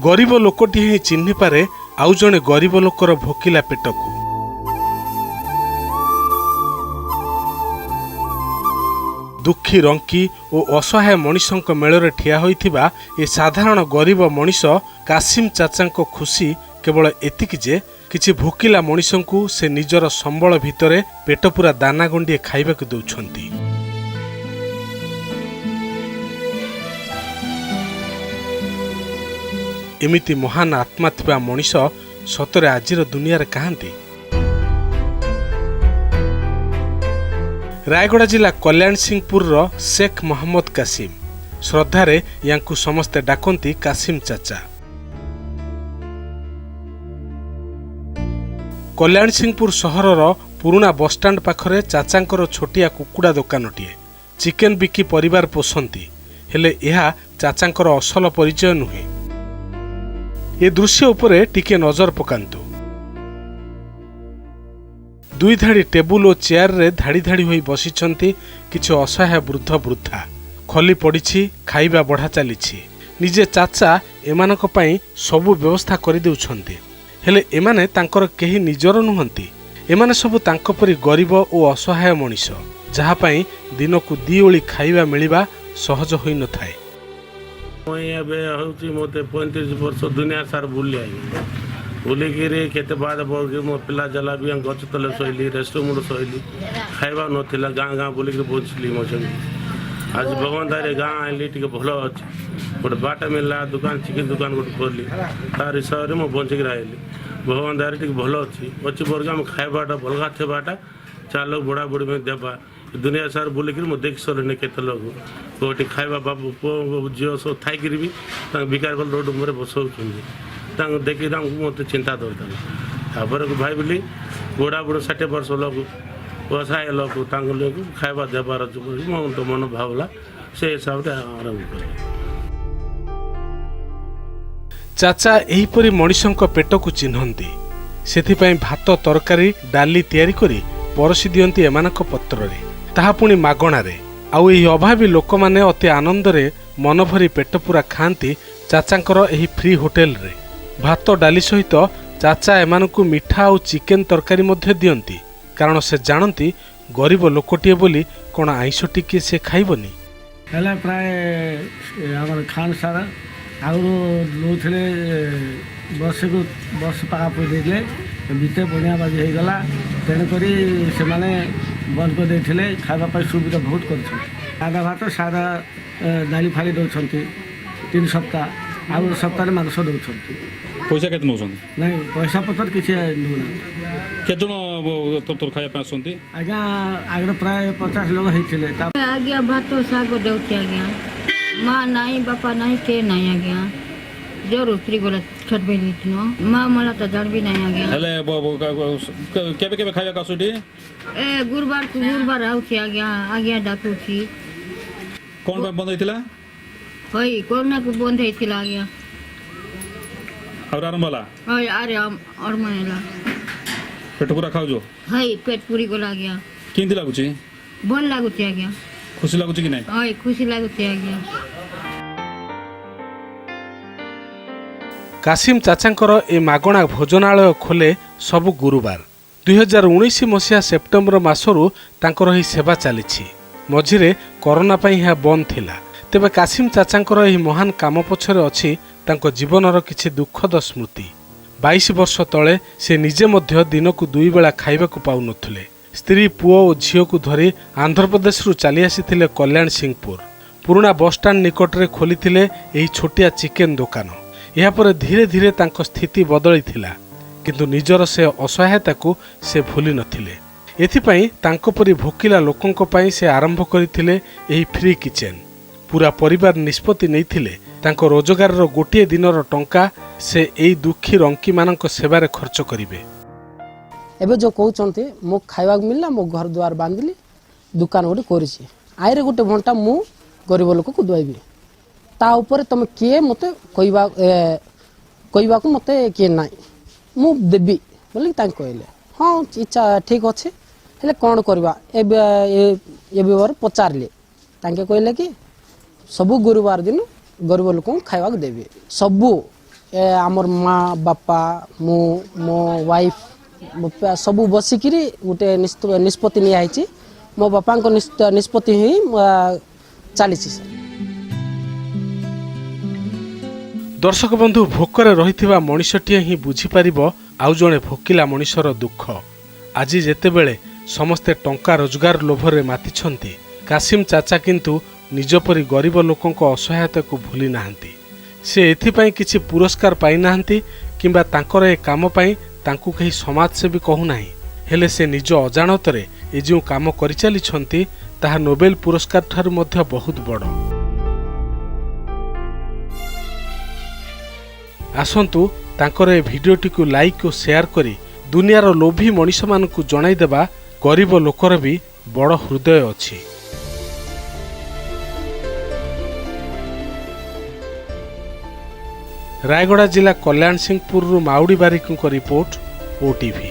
ଗରିବ ଲୋକଟିଏ ହିଁ ଚିହ୍ନିପାରେ ଆଉ ଜଣେ ଗରିବ ଲୋକର ଭୋକିଲା ପେଟକୁ। ଦୁଃଖୀ, ରଙ୍କି ଓ ଅସହାୟ ମଣିଷଙ୍କ ମେଳରେ ଠିଆ ହୋଇଥିବା ଏ ସାଧାରଣ ଗରିବ ମଣିଷ କାସିମ ଚାଚାଙ୍କ ଖୁସି କେବଳ ଏତିକି ଯେ କିଛି ଭୋକିଲା ମଣିଷଙ୍କୁ ସେ ନିଜର ସମ୍ବଳ ଭିତରେ ପେଟପୁରା ଦାନା ଗଣ୍ଡିଏ ଖାଇବାକୁ ଦେଉଛନ୍ତି। ଏମିତି ମହାନ ଆତ୍ମା ଥିବା ମଣିଷ ସତରେ ଆଜିର ଦୁନିଆରେ କାହାନ୍ତି? ରାୟଗଡ଼ା ଜିଲ୍ଲା କଲ୍ୟାଣସିଂହପୁରର ଶେଖ୍ ମହମ୍ମଦ କାସିମ। ଶ୍ରଦ୍ଧାରେ ୟାଙ୍କୁ ସମସ୍ତେ ଡାକନ୍ତି କାସିମ ଚାଚା। କଲ୍ୟାଣସିଂହପୁର ସହରର ପୁରୁଣା ବସଷ୍ଟାଣ୍ଡ ପାଖରେ ଚାଚାଙ୍କର ଛୋଟିଆ କୁକୁଡ଼ା ଦୋକାନଟିଏ। ଚିକେନ ବିକି ପରିବାର ପୋଷନ୍ତି। ହେଲେ ଏହା ଚାଚାଙ୍କର ଅସଲ ପରିଚୟ ନୁହେଁ। ଏ ଦୃଶ୍ୟ ଉପରେ ଟିକେ ନଜର ପକାନ୍ତୁ। ଦୁଇ ଧାଡ଼ି ଟେବୁଲ ଓ ଚେୟାରରେ ଧାଡ଼ି ଧାଡ଼ି ହୋଇ ବସିଛନ୍ତି କିଛି ଅସହାୟ ବୃଦ୍ଧ ବୃଦ୍ଧା। ଖଲି ପଡ଼ିଛି, ଖାଇବା ବଢ଼ା ଚାଲିଛି। ନିଜେ ଚାଚା ଏମାନଙ୍କ ପାଇଁ ସବୁ ବ୍ୟବସ୍ଥା କରିଦେଉଛନ୍ତି। ହେଲେ ଏମାନେ ତାଙ୍କର କେହି ନିଜର ନୁହନ୍ତି। ଏମାନେ ସବୁ ତାଙ୍କ ପରି ଗରିବ ଓ ଅସହାୟ ମଣିଷ, ଯାହା ପାଇଁ ଦିନକୁ ଦି ଓଳି ଖାଇବା ମିଳିବା ସହଜ ହୋଇନଥାଏ। ମୁଇଁ ଏବେ ହେଉଛି ମୋତେ 35 ବର୍ଷ। ଦୁନିଆ ସାରା ବୁଲି ଆଜ୍ଞା। ବୁଲିକିରି କେତେ ବାଦ ପଡ଼ିକି ମୋ ପିଲା ଜଲା ବି ଗଛ ତଲେ ଶୋଇଲି, ରେଷ୍ଟ ରୁମ୍ରେ ଶୋଇଲି। ଖାଇବା ନଥିଲା। ଗାଁ ଗାଁ ବୁଲିକିରି ବଞ୍ଚିଲି ମୋ ସେମିତି। ଆଜି ଭଗବାନ ଦୟାରେ ଗାଁ ଆଣିଲି, ଟିକେ ଭଲ ଅଛି। ଗୋଟେ ବାଟ ମିଳିଲା, ଦୋକାନ, ଚିକେନ ଦୋକାନ ଗୋଟେ ଖୋଲିଲି। ତାର ହିସାବରେ ମୁଁ ବଞ୍ଚିକିରି ଆଇଲି। ଭଗବାନ ଦୟାରେ ଟିକେ ଭଲ ଅଛି। ଅଛି ବର୍ଗ ଆମ ଖାଇବାଟା ଅଲଗା ଥିବାଟା ଚାଲ ବୁଢ଼ା ବୁଢ଼ୀ ପାଇଁ ଦେବା। ଦୁନିଆ ସାରା ବୁଲିକିରି ମୁଁ ଦେଖି ସାରିଲିନି କେତେ ଲୋକ କୋଉଠି ଖାଇବା, ବାବୁ, ପୁଅ, ଝିଅ ସବୁ ଥାଇକିରି ବି ତାଙ୍କୁ ବିକାର କଲେ ରୋଡ଼ ଉପରେ ବସଉଛନ୍ତି। ତାଙ୍କୁ ଦେଖି ତାଙ୍କୁ ମୋତେ ଚିନ୍ତା ଦଉଥିଲା। ତାପରେ ଭାବିଲି ବୁଢ଼ା ବୁଢ଼ୀ 60 ବର୍ଷ ଲୋକ, ଅସହାୟ ଲୋକ, ତାଙ୍କ ଲୋକ ଖାଇବା ଦେବାର ଅଛି ବୋଲି ମୋ ତ ମନ ଭାବିଲା। ସେ ହିସାବରେ ଆରମ୍ଭ କଲି। ଚାଚା ଏହିପରି ମଣିଷଙ୍କ ପେଟକୁ ଚିହ୍ନନ୍ତି। ସେଥିପାଇଁ ଭାତ, ତରକାରୀ, ଡାଲି ତିଆରି କରି ପରସି ଦିଅନ୍ତି ଏମାନଙ୍କ ପତ୍ରରେ, ତାହା ପୁଣି ମାଗଣାରେ। ଆଉ ଏହି ଅଭାବୀ ଲୋକମାନେ ଅତି ଆନନ୍ଦରେ ମନ ଭରି ପେଟ ପୂରା ଖାଆନ୍ତି ଚାଚାଙ୍କର ଏହି ଫ୍ରି ହୋଟେଲରେ। ଭାତ ଡାଲି ସହିତ ଚାଚା ଏମାନଙ୍କୁ ମିଠା ଆଉ ଚିକେନ ତରକାରୀ ମଧ୍ୟ ଦିଅନ୍ତି, କାରଣ ସେ ଜାଣନ୍ତି ଗରିବ ଲୋକଟିଏ ବୋଲି କ'ଣ ଆଇଁଷ ଟିକିଏ ସେ ଖାଇବନି? ହେଲା ପ୍ରାୟ ଆମର ଖାନ୍ ସାର୍ ଆଗରୁ ନେଉଥିଲେ, ବର୍ଷକୁ ବର୍ଷ ପାଖାପାଖି ଦେଇଥିଲେ। ଭିତରେ ବଣିଆବାଜି ହେଇଗଲା, ତେଣୁକରି ସେମାନେ ବନ୍ଦ କରିଦେଇଥିଲେ। ଖାଇବା ପାଇଁ ସୁବିଧା ବହୁତ କରିଛନ୍ତି। ସାଦା ଭାତ, ସାଦା ଡାଲି ଫାଲି ଦେଉଛନ୍ତି 3 ସପ୍ତାହ, ଆଉ ଗୋଟେ ସପ୍ତାହରେ ମାଂସ ଦେଉଛନ୍ତି। ପଇସା କେତେ ନେଉଛନ୍ତି? ନାଇଁ, ପଇସା ପତ୍ର କିଛି ନେଉନାହାନ୍ତି। କେତେ ଜଣ ତୋର ଖାଇବା ପାଇଁ ଆସୁଛନ୍ତି? ଆଜ୍ଞା, ଆଗରୁ ପ୍ରାୟ 50 ଲୋକ ହେଇଥିଲେ ତା ଆଜ୍ଞା, ଭାତ ଶାଗ ଦେଉଛି ଆଜ୍ଞା। ମା ନାହିଁ, ବାପା ନାହିଁ, କେ ନାହିଁ ଆଜ୍ଞା। ଜର ଉତରି ଗଲା ଛୋଟ ବେଲି ମା ମଲା ତ ଜାଣବି ନାହିଁ ଆଜ୍ଞା। ହେଲେ କେବେ କେବେ ଖାଇବାକୁ ଆସୁଛି? ଏ ଗୁରୁବାର କୁ ଗୁରୁବାର ଆଉଛି ଆଜ୍ଞା। ଆଜ୍ଞା ଡାକୁଛି। କ'ଣ ପାଇଁ ବନ୍ଦ ହେଇଥିଲା? ହଇ, କରୋନାକୁ ବନ୍ଦ ହେଇଥିଲା ଆଜ୍ଞା। ଆଉ ଆରମ୍ଭ ହେଲା? ହଇ, ଆରେ ଆରମ୍ଭ ହେଲା। ପେଟ ପୁରା ଖାଉଛୁ? ହଇ, ପେଟ ପୁରି ଗଲା ଆଜ୍ଞା। କେମିତି ଲାଗୁଛି? ଭଲ ଲାଗୁଛି ଆଜ୍ଞା। ଖୁସି ଲାଗୁଛି କି ନାହିଁ? ହଇ, ଖୁସି ଲାଗୁଛି ଆଜ୍ଞା। କାସିମ ଚାଚାଙ୍କର ଏ ମାଗଣା ଭୋଜନାଳୟ ଖୋଲେ ସବୁ ଗୁରୁବାର। 2019 ମସିହା ସେପ୍ଟେମ୍ବର ମାସରୁ ତାଙ୍କର ଏହି ସେବା ଚାଲିଛି। ମଝିରେ କରୋନା ପାଇଁ ଏହା ବନ୍ଦ ଥିଲା। ତେବେ କାସିମ ଚାଚାଙ୍କର ଏହି ମହାନ କାମ ପଛରେ ଅଛି ତାଙ୍କ ଜୀବନର କିଛି ଦୁଃଖଦ ସ୍ମୃତି। 22 ବର୍ଷ ତଳେ ସେ ନିଜେ ମଧ୍ୟ ଦିନକୁ ଦୁଇ ବେଳା ଖାଇବାକୁ ପାଉନଥିଲେ। ସ୍ତ୍ରୀ, ପୁଅ ଓ ଝିଅକୁ ଧରି ଆନ୍ଧ୍ରପ୍ରଦେଶରୁ ଚାଲି ଆସିଥିଲେ କଲ୍ୟାଣ ସିଂହପୁର। ପୁରୁଣା ବସଷ୍ଟାଣ୍ଡ ନିକଟରେ ଖୋଲିଥିଲେ ଏହି ଛୋଟିଆ ଚିକେନ ଦୋକାନ। ଏହାପରେ ଧୀରେ ଧୀରେ ତାଙ୍କ ସ୍ଥିତି ବଦଳିଥିଲା, କିନ୍ତୁ ନିଜର ସେ ଅସହାୟତାକୁ ସେ ଭୁଲି ନଥିଲେ। ଏଥିପାଇଁ ତାଙ୍କ ପରି ଭୋକିଲା ଲୋକଙ୍କ ପାଇଁ ସେ ଆରମ୍ଭ କରିଥିଲେ ଏହି ଫ୍ରି କିଚେନ୍। ପୁରା ପରିବାର ନିଷ୍ପତ୍ତି ନେଇଥିଲେ, ତାଙ୍କ ରୋଜଗାରର ଗୋଟିଏ ଦିନର ଟଙ୍କା ସେ ଏଇ ଦୁଃଖୀ ରଙ୍କିମାନଙ୍କ ସେବାରେ ଖର୍ଚ୍ଚ କରିବେ। ଏବେ ଯେଉଁ କହୁଛନ୍ତି, ମୁଁ ଖାଇବାକୁ ମିଳିଲା, ମୋ ଘର ଦୁଆର ବାନ୍ଧିଲି, ଦୋକାନ ଗୋଟେ କରିଛି, ଆଇରେ ଗୋଟେ ଘଣ୍ଟା ମୁଁ ଗରିବ ଲୋକକୁ ଦୁଆଇବି। ତା ଉପରେ ତମେ କିଏ ମୋତେ କହିବା କହିବାକୁ ମୋତେ କିଏ ନାହିଁ। ମୁଁ ଦେବି ବୋଲି ତାଙ୍କୁ କହିଲେ। ହଁ, ଇଚ୍ଛା ଠିକ୍ ଅଛି, ହେଲେ କ'ଣ କରିବା ଏବେ? ଏ ବ୍ୟବହାର ପଚାରିଲି। ତାଙ୍କେ କହିଲେ କି ସବୁ ଗୁରୁବାର ଦିନ ଗରିବ ଲୋକଙ୍କୁ ଖାଇବାକୁ ଦେବି। ସବୁ ଆମର ମା ବାପା, ମୁଁ, ମୋ ୱାଇଫ୍ ସବୁ ବସିକିରି ଗୋଟେ ନିଷ୍ପତ୍ତି ନିଆହେଇଛି। ମୋ ବାପାଙ୍କ ନିଷ୍ପତ୍ତି ହିଁ ଚାଲିଛି ସାର୍। ଦର୍ଶକ ବନ୍ଧୁ, ଭୋକରେ ରହିଥିବା ମଣିଷଟିଏ ହିଁ ବୁଝିପାରିବ ଆଉ ଜଣେ ଭୋକିଲା ମଣିଷର ଦୁଃଖ। ଆଜି ଯେତେବେଳେ ସମସ୍ତେ ଟଙ୍କା ରୋଜଗାର ଲୋଭରେ ମାତିଛନ୍ତି, କାସିମ ଚାଚା କିନ୍ତୁ ନିଜ ପରି ଗରିବ ଲୋକଙ୍କ ଅସହାୟତାକୁ ଭୁଲି ନାହାନ୍ତି। ସେ ଏଥିପାଇଁ କିଛି ପୁରସ୍କାର ପାଇନାହାନ୍ତି କିମ୍ବା ତାଙ୍କର ଏ କାମ ପାଇଁ ତାଙ୍କୁ କେହି ସମାଜସେବୀ କହୁନାହିଁ। ହେଲେ ସେ ନିଜ ଅଜାଣତରେ ଏ ଯେଉଁ କାମ କରିଚାଲିଛନ୍ତି, ତାହା ନୋବେଲ ପୁରସ୍କାର ଠାରୁ ମଧ୍ୟ ବହୁତ ବଡ଼। ଆସନ୍ତୁ ତାଙ୍କର ଏ ଭିଡ଼ିଓଟିକୁ ଲାଇକ୍ ଓ ସେୟାର କରି ଦୁନିଆର ଲୋଭୀ ମଣିଷମାନଙ୍କୁ ଜଣାଇଦେବା, ଗରିବ ଲୋକର ବି ବଡ଼ ହୃଦୟ ଅଛି। ରାୟଗଡ଼ା ଜିଲ୍ଲା କଲ୍ୟାଣସିଂହପୁରରୁ ମାଉଡ଼ି ବାରିକଙ୍କ ରିପୋର୍ଟ, ଓଟିଭି।